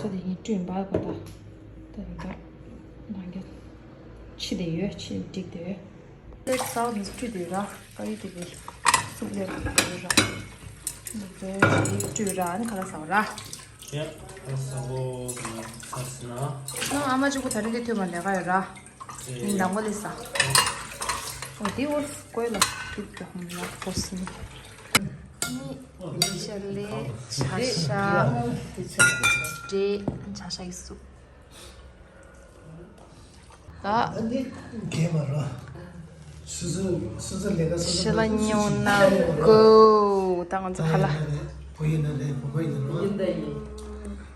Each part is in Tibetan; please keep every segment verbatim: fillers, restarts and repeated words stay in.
ས་དེ་ཡིན་བསྐྲུན་པ་གོ་ད། ད་ཡིན་ད། ནང་གི་ཕྱི་དེ་ཡོད་ཕྱི་འགྲིག་དེ་ཡོད། དེ་ཚ་བོ་དེ་བསྐྲུན་དེ་ཡོད་ར་ཀ་ཡི་དེ་གི་སུབ་ལེབ་དེ་ཡོད་ར། དེ་བསྐྲུན་ར་ཨ་ནི་ཁ་ལག་ཟ་བ་ར། ཡ། ཁ་ལག་ཟ་བོ་དེ་ན་ཁ་ཟ་ན། ཨ་མ་གཅིག་པུ་ད་རིང་དེ་ཐོས་མ་ལས་ཀ་ཡོད་ར། ཡིན་དང་པོ་ལས་ཟ། འོ་དེ་འོ་ཀོས་ལ་དེ་གི་ཧམ་ལ་ཀོ་སི་ནི། ནི་ཤ་ལེ་ཆ་ཤ་འབྲས་ཆ་ཤ་ཡི་སུ། ད་འདི་རྒན་མ་རོ། སོ་སོ་སོ་སོ་ལས་ཀ་སོ་སོ་ཤེས་ལ་ཉོ་ན་གོ། ད་ང་ཚོ་ཧ་ལ། བུ་ཡིན་ན་རེད། བུ་མོ་ཡིན་ན་རོ།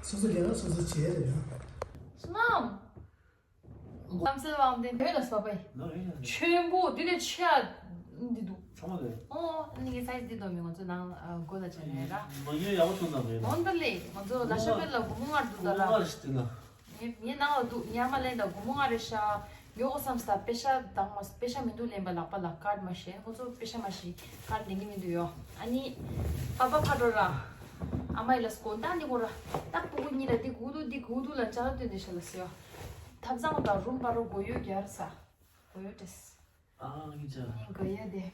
སོ་སོ་ལས་ཀ་སོ་སོ་བྱེད་རེད་ན། སོ་ནམ། ལམ་སེལ་དབང་ལྡན་བོད་ལ་སོགས་པའི་ཆོན་པོ་འདི་ལས་ཆེ་ཡ་འདི་འདུག་ཚང་མ་རེད། ཨོ་ཨ་ནི་གི་སའི་ཛི་འདི་དོ་མི་ང་ཚོ་ནང་སྒོ་ལ་ཆ་ནས་ར། མ་ཉོས་ཡག་པོ་བྱུང་ན་མེད་ལ། འོན་ཏེ་ལེ་ང་ཚོ་ལ་ཤ་བེད་ལ་སྒོར་མོ་ལྔ་འདུག་ད་ར། སྒོར་མོ་ལྔ་ཞིག་སྟེར་ན། ངའི་ངའི་ནང་ལ་འདུག་ཉ་མ་ལེན་ད་སྒོར་མོ་ལྔ་རེ་ཤ། ཉོ་གོ་བསམ་ས་པེ་ཤ་དང་མ་པེ་ཤ་མི་འདུག་ལེན་པ་ལག་པ་ལ་ཀར་མ་ཤེས་ཁོ་ཚོ་པེ་ཤ་མ་ཤེས་ཀར་ལེན་གི་མི་འདུག་ཡོ། ཨ་ནི་པ་པ་ཕ་འགྲོ་ར། ཨ་མ་ཡི་ལ་སྒོ་ད་ནི་གོ་ར། ད་སྤུ་གུ་གཉིས་ལ་འདི་གུ་འདུག་འདི་གུ་འདུག་ལ་ཅ་ལག་སྟོན་དེ་ཤ་ལ་སེ་ཡོ། ཐབ་ཚང་དང་རུམ་པ་རོ་སྒོ་ཡོད་རྒྱར་ས། སྒོ་ཡོད་ཏེས། ཨ་ཨིན་ཅ། ཨིན་གོ་ཡོད་དེ།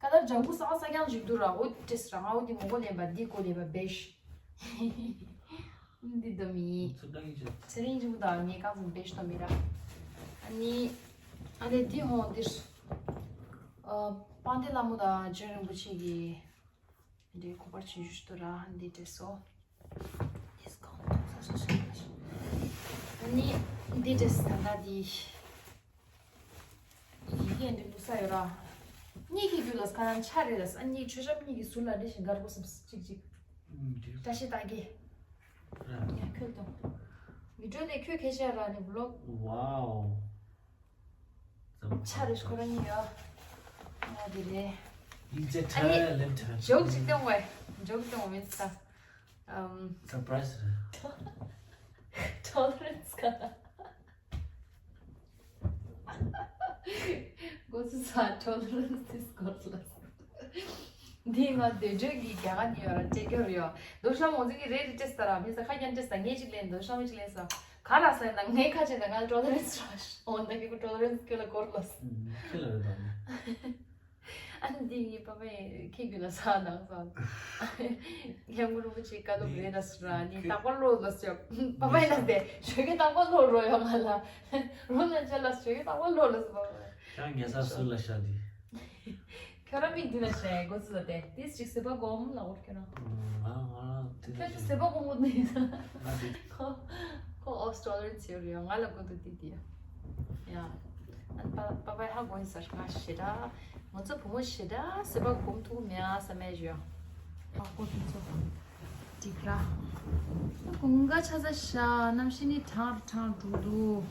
ཀ་ལར་ལྗང་གུ་ས་ས་ཀྱང་ཞིག་འདུག་ར་འོ་ཏེས་ར་ང་འོ་དེ་མོ་གོ་ལེན་པ་འདི་གོ་ལེན་པ་བེཤ། འདི་དོ་མི། ཚུར་ལྟ་ཨིན་ཅ། ཚེ་རིང་ཅིག་དང་ངའི་རྐང་འཛིན་བེཤ་དོ་མི་ར། ཨ་ནི། ཨ་ནི་འདི་ཧོང་འདིར། ཨ་དཔལ་ལྡན་ལྷ་མོ་དང་ཇོན་རིན་པོ་ཆེ་གི། འདི་ཁོ་པར་ཆེ་ཞུ་ཞུ་དུ་ར་འདི་དྲེ་སོ། ཨིས་ཀོང་ཏོང་ས་སོ་སོ་ཞུ་ཞུ། ཨ་ནི་འདི་དྲེ་སི་ད་ལྟ་འདི། ཡི་གེ་འདི་ལུ་ས་ཡོད་ར། གཉིས་ཀྱི་རྒྱུད་ལ་ཁ་ན་ཆ་རེ་ལ་ས་གཉིས་ཆོས་རབ་གཉིས་ཀྱི་ཟུར་ལ་འདྲེ་ཞིང་དཀར་པོ་སམ་གཅིག་གཅིག་ཨུམ་འདི། བཀྲ་ཤིས་རྟགས་བརྒྱད། ར། ཡ་ཁོལ་དང་། མི་སྤྲོད་ལས་ཁྱོད་ཁས་བཤད་ར་ནི་བློག་ཝའོ། ཆ་རེ་ཁོ་རང་ཉིད་ཡོད། ང་འདི་རེད། ཡིན་ཚེ་ཨ་ནི་ཁྲ་ལེན་ཁྲ། ཇོག་ཅིག་སྟོན་དགོས། ཇོག་སྟོན་དགོས་མིན་ས། ཨམ། སར་པ་རའི་སི་རེད། ཊོ་ལེ་རེན་སི་ག་ན། གོ་ཚུལ་ས་ཊོ་ལེ་རེན་སི་དེ་སྐོར་ལ། འདི་ང་དེ་འདྲ་གི་རྒྱ་གར་ནི་ཡོད་ར་སྤྲད་རྒྱུ་ཡོད། རྡོ་ཤ་མོ་ཟིག་གི་རེད་རེད་སྤྲད་ས་ར་མི་ས་ཁ་རྒྱན་སྤྲད་ས་ངས་ཅིག་ལེན་རྡོ་ཤ་མོ་ཅིག་ལེན་ས། ག་ར་ས་ན་ངས་ཁ་ཆེ་ན་ང་ཊོ་ལེ་རེན་སི་ར་ཤ་འོ་ན་གི་ཊོ་ལེ་རེན་སི་ཁྱོད་ལ་སྐོར་ལ། ཁྱོད་ལ་རེད་དམ། ཨ་ནི་འདི་ངའི་པ་ཕའི་ཁྱེད་རྒྱུད་ལ་ས་ནང་ས། ཡང་མུ་རུ་མུ་ཆེ་ཀ་ལོ་རེད་ལ་སུ་ར་ནི་རྟག་པར་ལོ་ལ་སུ་ཡོད། པ་ཕའི་ན་དེ་ཞོ་གི་རྟག་པར་ལོ་རོ་ཡོད་ང་ལ། རོ་ན་ཅ་ལ་ཞོ་གི་རྟག་པར་ལོ་ལ་སུ་པ་ཕའི། ཁྱོད་ངེད་ས་སུ་ལ་ཤ་འདི། ཁྱོད་རང་མིག་འདི་ན་ཤ་ཡ་གོ་ཚུལ་ལ་དེ་ཏིས་ཅིག་སི་པ་གོམ་ལ་འོར་ཁྱོད་རང་། ང་ང་དེ་ཁྱོད་ཅིག་སི་པ་གོམ་འོ་ནི་ས། ང་དེ། ཁོ་ཁོ་ཨོ་སི་ཊོ་ལེ་རེན་སི་ཡོད་རེད་ཡོད་ང་ལ་གོ་འདུག་དེ་དེ་ཡ། ཡ། ཨ་པ་པ་པའི་ཧ་གོ་ཡིན་ས་ང་ཞེ་དྲག་ང་ཚོ་བུ་མོ་ཞེ་དྲག་སི་པ་གོམ་ཐུག་མེད་ཨ་ས་མེད་ཡོད། ཨ་ཁོ་དེ་ཚོ། འགྲིག་ར། དགུན་ཁ་ཆ་ཚ་ཤ་གནམ་གཤིས་ནི་གྲང་གྲང་འགྲོ་འདུག་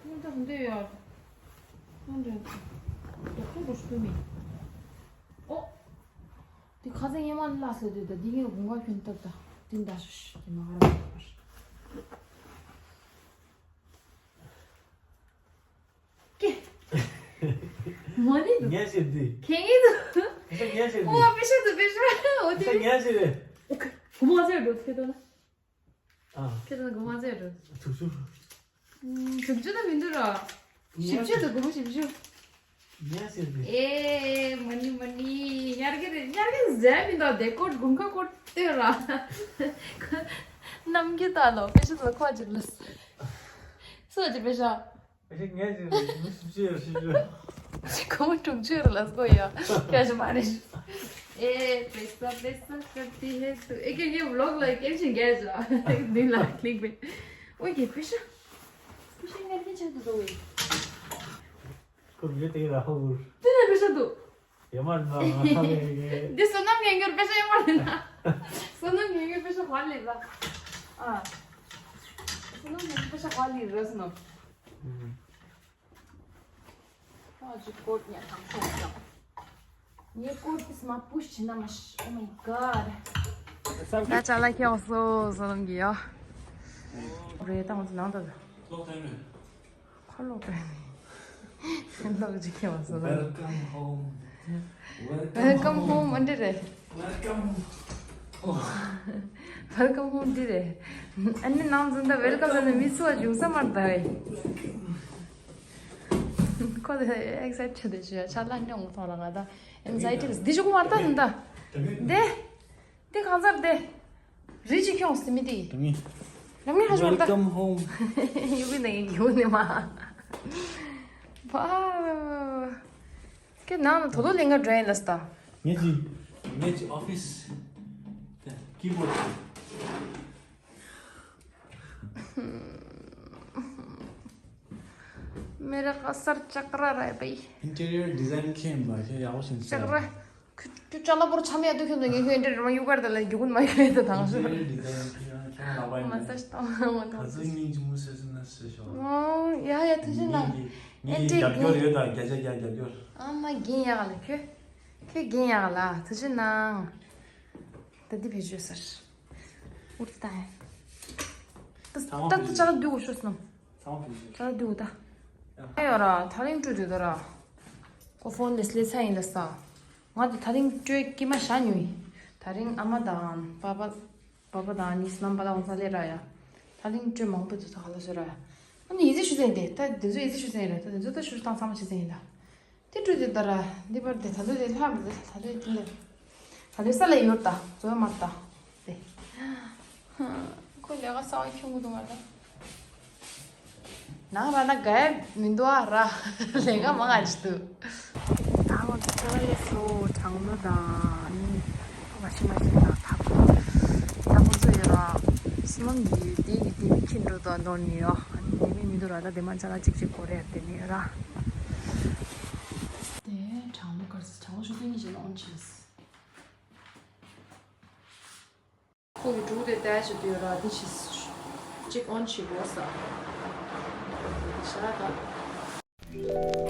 སྔོན་འགྲོ་འདི་ཡོད། སྔོན་འགྲོ་འདི་ཁོ་རུ་སྤོས་མི། ཨོ། འདི་ཁ་ཚ་ངས་མ་ལ་ཟེར་དུས་ད་འདི་ངས་དགུན་ཁ་གྱོན་ཐབས་ད་འདི་འདྲ་ཤོ་ཤོ་འདི་མ་ཧ་ར་མ་ཧ་ར། ཀེ། མོ་ནི་འདུག་ངས་ཟེར་འདི། ཁེ་ངེ་འདུག་ཨ་ངས་ཟེར་འདི། ཨོ་པེ་ཤ་འདུག་པེ་ཤ། ཨོ་དེ། ངས་ཟེར་འདི། གོ་མ་ཟེར་འགྲོ་ཁེ་ཏོ་ན། ཨ། ཁྱེད་ཚོ་གོ་མ་ཚོད་རོ། དྲུག་ཅུ། དྲུག་ཅུ་ད་མི་འདུག་ར། བཞི་བཅུ་དང་སྒོར་མོ་བཞི་བཅུ། ཉལ་ཟེར་ཏེ། ཨེ་མ་ནི་མ་ནི་ཉར་གི་རེད་ཉར་གི་ཟེར་མི་འདུག་དེ་ཀོ་དགུན་ཁ་ཀོ་ལྟོས་ར། ནམ་རྒྱུན་ད་ལོ་དཔེ་ཆ་ཚོ་ཁོ་ཅིག་ལ། སུ་ཅིག་དཔེ་ཆ། ངས་ཅི་མི་སུ་ཅི་ཡོད་ཤི་ཅི། ཁོ་མོ་དྲུག་ཅུ་ལ་སྒོ་ཡ། སྐྱ་ཞིག་མ་རེད། ཨེ་པེ་ས་པེ་ས་ཀར་ཏི་ཧེ་ཏུ། ཨེ་ཀེ་ངའི་བློག་ལ་ཀེམ་ཤིང་རྒྱས་ཟ། ནི་ལ་ཀླིག་པེ། ཨོ་ཀེ་པེ་ཤ། པེ་ཤ་ངར་གི་ཆག་ཏུ་དོ་བེ། ཁོ་མི་དེ་ར་ཧ་འུར། དེ་ན་པེ་ཤ་དུ། ཡ་མ་ན་ཧ་ལེ་གེ། འདི་བསོད་ནམས་ངན་གྱུར་པེ་ཤ་ཡ་མ་རེད་ན། བསོད་ནམས་ངན་གྱུར་པེ་ཤ་ཧ་ལེ་ལ། ཨ། བསོད་ནམས་ངན་གྱུར་པེ་ཤ་ཧ་ལེ་ར་བསོད་ནམས། ཨ་ཅི་ཀོ་ཊི་ཉག་ཐང་ཤོག་ཅང་། ངའི་ཀོ་ཊི་དེ་མ་པུཤ་བྱེད་ན་མ་ཤི། Oh my god. ད་ཅ་ལག་ཁྱེར་སོང་བསོད་ནམས་ཀྱིས་ཡ། རེད་ད་ང་ཚོ་ནང་ད། ལོག་ཐལ་མེད། ཁ་ལོག་པས་ནི། ལོག་ཅིག་ཁྱེར་བ་བསོད་ནམས། Welcome home. Welcome home འདི་རེད། Welcome home. Welcome home འདི་རེད། ཨ་ནི་ནང་འཛུལ་ད་welcome ཟེར་ནས་མི་ཚུ་བ་བྱུང་ས་མར་ད་བས། ཁོ་དེ་ཨེག་སའི་ཊེ་ཌི་དེ་ཞུ་ཡ་ཆ་ལ་ནི་འོང་ཐོང་ར་ང་ད་ཨེང་ཛའི་ཊི་རེད་འདི་ཞུ་གོ་མར་ད་འདི་ད། འདི། འདི་གང་ཟར་འདི། རི་ཅིག་ཁྱོངས་སི་མི་དེ། རང་ཉིད། རང་ཉིད་ཧ་ཞོར་ད། Welcome home. ཡུ་གི་ནང་གི་ཡུ་ནི་མ། བ། ཁྱེད་ནང་ལ་དོ་དོ་ལེན་ག་འགྲོ་ཡིན་ལ་སྟ། ངེད་ཀྱི། ངེད་ཀྱི་office. Keyboard. मेरा का सर चकरा रहा है भाई। Interior design ཁྱེད་ཡིན་པ་ཁྱེད་ཡག་པོ་ཞིག་བྱས། चकरा། ཁྱོད་ཅ་ལག་པོར་ཆ་མེད་དུ་ཁྱོད་ཚོ་ངས་ཁྱོད་འདྲེ་རི་མ་ཡུ་གར་དེ་ལ་རྒྱུ་ཀུན་མ་ཡོད་དེ་དང་ཤོ། Interior design ཁྱེད་ཡང་ཁྱེད་ལ་བ་ཡིན། མ་ས་ཤི་ཏང་མ་ནོ། ག་ཚོད་སྙིང་རྗེ་མོ་བཟོས་སོང་ན་བཟོས་ཤོག། ཨོ་ཡ་ཡ་ཐུགས་རྗེ་གནང་། ངས་ངས་ཨེ་ཏྲེ་རྒྱབ་སྐྱོར་ཡོད་དང་བརྒྱ་ཆ་བརྒྱ་རྒྱབ་སྐྱོར། ཨ་མ་རྒན་ཡག་ལ་ཁྱོད། ཁྱོད་རྒན་ཡག་ལ་ཐུགས་རྗེ་གནང་། ད་འདི་བེད་སྤྱོད་ཟེར། ཨུར་ཏི་ཏང་ཡ། ད་ད་ད་ཅག་འདུག་ཤོ་སྣམ། ཚང་མ་ཕྱིན་ད་འདུག་ད། ཨ་ཡོ་ར་ཐ་རིང་སྤྲོད་དུས་ད་ར། ཁོ་ཕོན་ལེས་ལེ་ཚ་ཡིན་ད་ས། ང་དེ་ཐ་རིང་སྤྲོད་ཀྱི་མ་ཤ་ཉོས་ཡིན། ད་རིང་ཨ་མ་དང་པ་པ། པ་པ་དང་ནི་སྣམ་པ་ལ་འོང་ས་ལེ་ར་ཡ། ཐ་རིང་སྤྲོད་མང་པོ་དུ་ཐ་ག་ལ་བཟོས་ར་ཡ། ཨ་ནི་ཡི་ཟི་ཞུ་ཚན་དེ་ད་དེ་ཚོ་ཡི་ཟི་ཞུ་ཚན་རེད་ད་དེ་ཚོ་ད་ཞུ་སྟངས་ཚང་མ་ཆི་ཚན་ཡིན་ད། དེ་སྤྲོད་དེ་ད་ར། འདི་པར་དེ་ད་ལོ་དེ་ལྷམ་དེ་ད་ལོ་དེ་ལེ། ད་ལོ་ས་ལ་ཡོད་ད་ཛོ་མ་ད། དེ། ཁོ་ལས་ཀ་ས་བ་ཁྱོད་ངུ་འདུག་ང་ད། ནང་ར་ན་ག་ཡ་མི་འདུག་ཨ་ར། ལས་ཀ་མང་ང་ཅི་འདུག་ད་ང་ཚོ་ལས་སོ་གྲང་མོ་དང་ནི། མ་ཤི་མ་ཤི་ན་ཐབ། ད་ཁོ་ཚོ་ཡོད་ར། སི་མམ་གྱི་དེ་གི་དེ་མི་ཁྱི་འགྲོ་དང་འདོར་ནི་ཡོད། ཨ་ནི་དེ་མི་མི་འདུག་ར་ད་དེ་མ་ཆ་ལ་ཅིག་ཅིག་གོ་རེ་ཡ་དེ་ནི་ར། དེ་གྲང་མོ་དཀར་ས་གྲང་མོ་ཆུ་ཚོད་གཉིས་ཤིག་ལ་ཨོན་བྱས། ཁོ་གི་འབྲུག་དེ་བལྟས་བྱེད་དུས་ར་འདི་ཞིག་གཅིག་ཨོན་བྱེད་དགོས་ས། ཤ་ད།